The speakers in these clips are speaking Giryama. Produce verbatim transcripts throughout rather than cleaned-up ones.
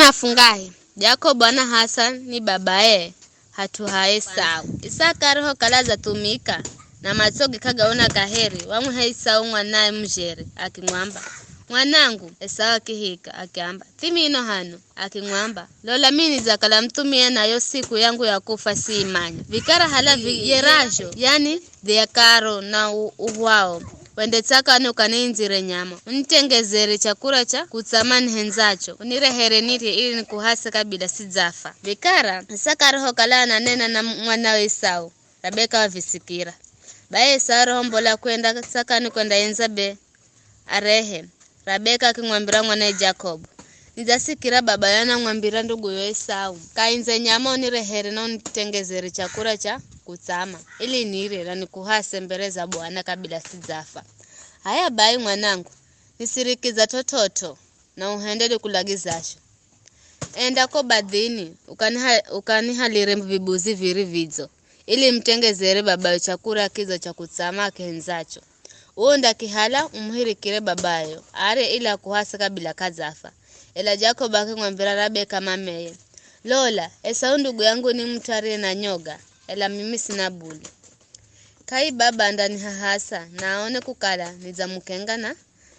Afungahe, Jakobu anahaswa ni babaye hat'u ha Esau. Isaka arihokala adzathumika, na matsoge k'agaona kaheri, wamuha Esau mwanaye mujeri, akimwamba, "Mwanangu." Esau akihika, akiamba, "Thimino hano." Akimwamba, "Lola mimi nidzakala muthumia, nayo siku yangu ya kufa siimanya. Vikara hala viyerajo, yani dhia karo na u- uhwao, wende tsakani ukaniindzire nyama, unitengezere chakura cha kutsama nihendzacho, unirehere nirye ili nikuhase kabila sidzafa." Vikara Isaka arihokala ananena na mwanawe Esau, Rabeka wavisikira. Baye Esau arihombola kwenda tsakani kwendaindza be arehe, Rabeka akimwambira mwanaye Jakobu, "Nidzasikira babayo anamwambira nduguyo Esau, 'Kaindze nyama unirehere na unitengezere chakura cha kutsama, ili nirye na nikuhase mbere za Bwana kabila sidzafa.' H'aya bai mwanangu, nisirikiza t'ot'ot'o, na uhende nikulagizazho. Enda ko badhini, ukaniha- ukanihalire vibuzi viri vidzo, ili mutengezere babayo chakura kidzo cha kutsama akihendzacho. Uwe undakihala umuhirikire babayo, arye ili akuhase kabila k'adzafa." Ela Jakobu akimwambira Rabeka mameye, "Lola, Esau ndugu yangu ni mut'u ariye na nyoga, ela mimi sina bule. K'ai baba andanihahasa, na aone kukala nidzamukenga na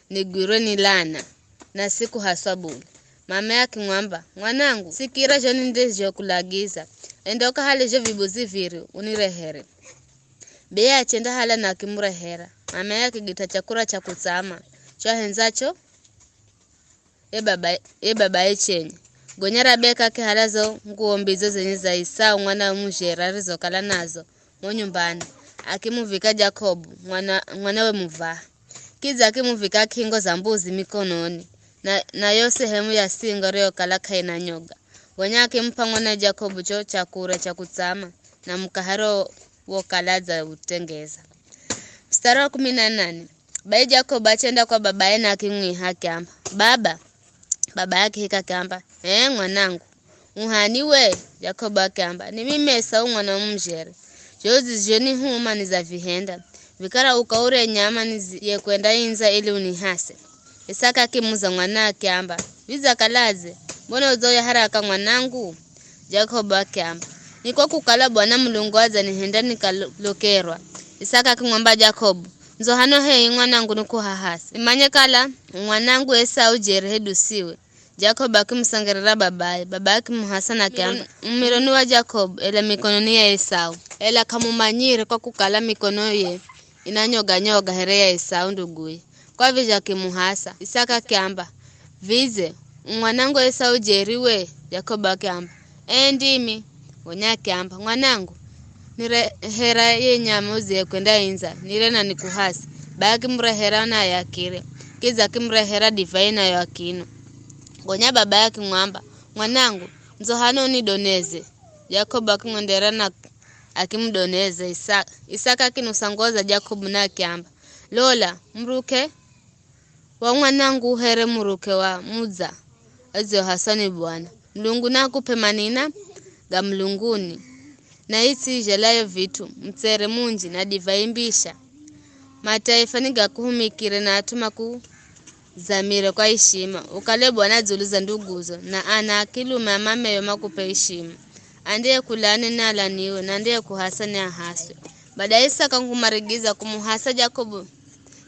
nigwirwe ni lana, na sikuhaswa bule." Mamaye akimwamba, "Mwanangu, sikira zho nindizhokulagiza, enda ukahale zho vibuzi viri unirehere." Be achendahala na akimurehera. Mamaye akigit'a chakura cha kutsama cho ahendzacho ye baba ye babaye chenye. Gonya Rabeka akihala zo nguwo mbidzo zenye za Esau mwana wa mujeri arizokala nazo mo nyumbani, akimuvika Jakobu mwana mwanawe muvaha. Kidza akimuvika k'ingo za mbuzi mikononi, na, na yo sehemu ya singo ariyokala k'aina nyoga. Gonya akimup'a mwana Jakobu cho chakura cha kutsama na mukaharo wokala adzautengeza. Mstari wa kumi na nane. Bai Jakobu achenda kwa babaye na akimwiha akiamba, "Baba." Babaye akihika akiamba, "Ee mwanangu, uhani we?" Jakobu akiamba, "Ni mimi Esau mwana wa mujeri. Zho udzizhonihuma nidzavihenda. Vikara ukaure nyama nidziye kwenda indza ili unihase." Isaka akimuza mwanawe akiamba, "Vidzakaladze? Mbona udzauya haraka mwanangu?" Jakobu akiamba, "Niko kukala Bwana Mulungu adzanihenda nikalokerwa." Isaka akimwamba Jakobu, "Ndzo hano hehi mwanangu nikuhahase. Nimanye kala mwanangu Esau jeri hedu siwe." Jakobu akimusengerera babaye, babaye akimuhasa na akiamba, "Umironi wa Jakobu, ela mikononi ya Esau. Ela k'amumanyire kwa kukala mikonoye ina nyoga-nyoga here ya Esau nduguye." Kwa vizho akimuhasa. Isaka akiamba, "Vidze, u mwanangu Esau jeri we?" Jakobu akiamba, "Ee ndimi." Gonya akiamba, "Mwanangu, nirehera ye nyama udziye kwenda indza, nirye na nikuhase." Bai akimurehera naye akirya. Kidza akimurehera divai nayo akinwa. Gonya babaye akimwamba, "Mwanangu, ndzo hano unidoneze." Jakobu akimwendera na akimudoneza Isaka. Isaka akinusa nguwo za Jakobu na akiamba, "Lola, muruke wa mwanangu here muruke wa mudza adziohaswa ni Bwana. Mulungu naakup'e manina ga mulunguni, na its'i izhalayo vit'u, mutsere munji na divai mbisha. Mataifa nigakuhumikire na at'u maku zamire kwa ishima, ukale Bwana dzulu za nduguzo, na ana a kilume a mameyo makup'e ishima. Andiyekulaani ni alaniwe, na andiyekuhasa ni ahaswe." Baada ya Isaka kumarigiza kumuhasa Jakobu,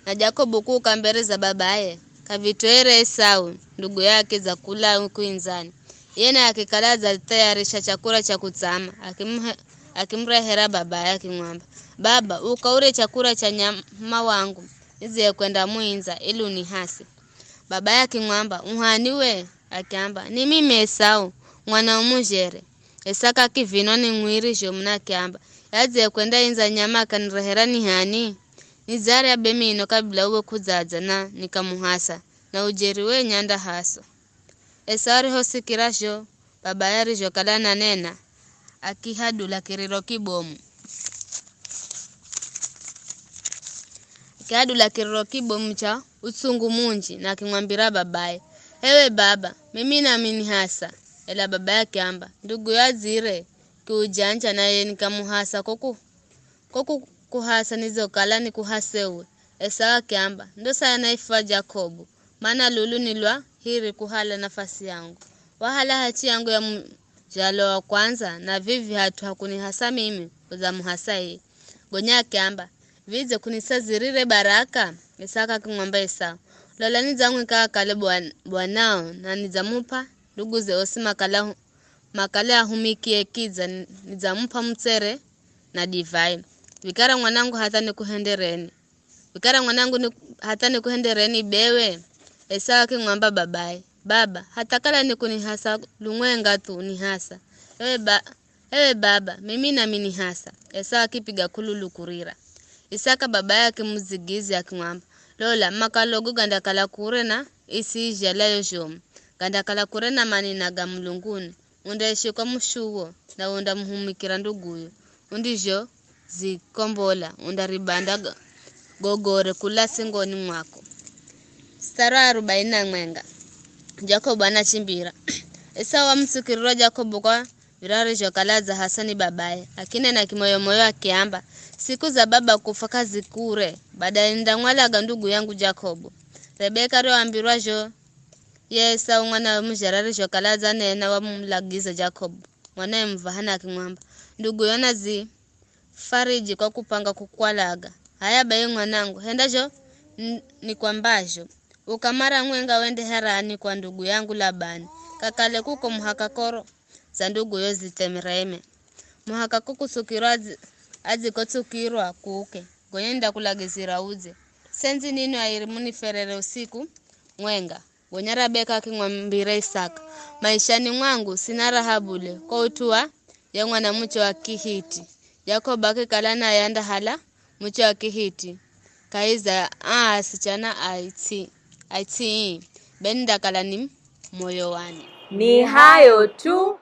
na Jakobu kuuka mbere za babaye, k'avitoere Esau, ndugu yake, dza kula kuindzani. Iye naye akikala adzathayarisha chakura cha kutsama, akimuhe- akimurehera babaye akimwamba, "Baba, uka urye chakura cha nyama wangu, nidziye kwenda muindza ili unihase." Babaye akimwamba, "Uhani we?" Akiamba, "Ni mimi Esau, mwana wa mujere." Isaka akivinwa ni mwiri zhomu na akiamba, "Yadziye kwenda indza nyama akanirehera ni h'ani? Nidzarya be mino kabila uwe k'udzadza na nikamuhasa, na ujeri wenye andahaswa." Esau arihosikira zho babaye arizhokala ananena, akihadula kiriro kibomu. Akihadula kiriro kibomu cha utsungu munji na akimwambira babaye, "Ewe baba, mimi nami ni hasa." Ela babaye akiamba, "Nduguyo adzire kiujanja, naye nikamuhasa ko ku- ko ku- kuhasa nidzokala nikuhase uwe." Esau akiamba, "Ndo saya naifwa Jakobu, mana lulu ni lwa hiri kuhala nafasi yangu." wahala hachi yangu ya muzhalo wa kwanza, na vivi hat'u ha kunihasa mimi, udzamuhasa iye. Gonya akiamba, "Vidze kunisazirire baraka?" Isaka akimwamba Esau, "Lola nidzamwika akale bwan-, bwanao, na nidzamup'a nduguze osi makala hu-, makale ahumikie, kidza ni-, nidzamup'a mutsere na divai. Vikara mwanangu, hatha nikuhendereni. Vikara mwanangu ni, hatha nikuhendereni bewe?" Esau akimwamba babaye, "Baba, hatha kala nikunihasa lumwenga thu nihasa. Ewe ba, ewe baba, mimi nami nihasa." Esau akipiga k'ululu kurira. Isaka babaye akimudzigizya akimwamba, "Lola, makalogo gandakala kure na isi izhalayo zhomu, gandakala kure na manina ga mulunguni. Undaishi kwa mushuwo, na undamuhumikira nduguyo. Undizhozikombola, undaribanda go-, gogore kula singoni mwako." Mstari wa arobaini na mwenga. Jakobo anachimbira. Esau wamutsukirira Jakobo kwa virarizhokala adzahaswa ni babaye, akinena kimoyo-moyo akiamba, "Siku za baba kufa k'azi kure, baadaye nindamwalaga ndugu yangu Jakobo." Rebeka arioambirwa zho ye Esau mwanawe muzhara arizhokala adzanena, wamulagiza Jakobo mwanawe muvahani akimwamba, "Nduguyo anadzifariji kwa kupanga kukwalaga. Haya bai mwanangu, henda zho n-, nikwambazho. Uka mara mwenga wende harani kwa ndugu yangu Labani, kakale kuko muhaka koro za nduguyo zitsemereme. Muhaka ko kutsukirwa adzi-, adzikotsukirwa kuke, gonya nindakulagizira udze. Sendzi ninwi airi muniferere usiku mwenga." Gonya Rabeka akimwambira Isaka, "Maishani mwangu sina raha bule kwa ut'u wa ye mwanamuche wa Kihiti." Jakobo akikala naye andahala muche wa Kihiti kahi za aa asichana aitsi, aitsi, be nindakala ni moyo wani. Ni hayo tu,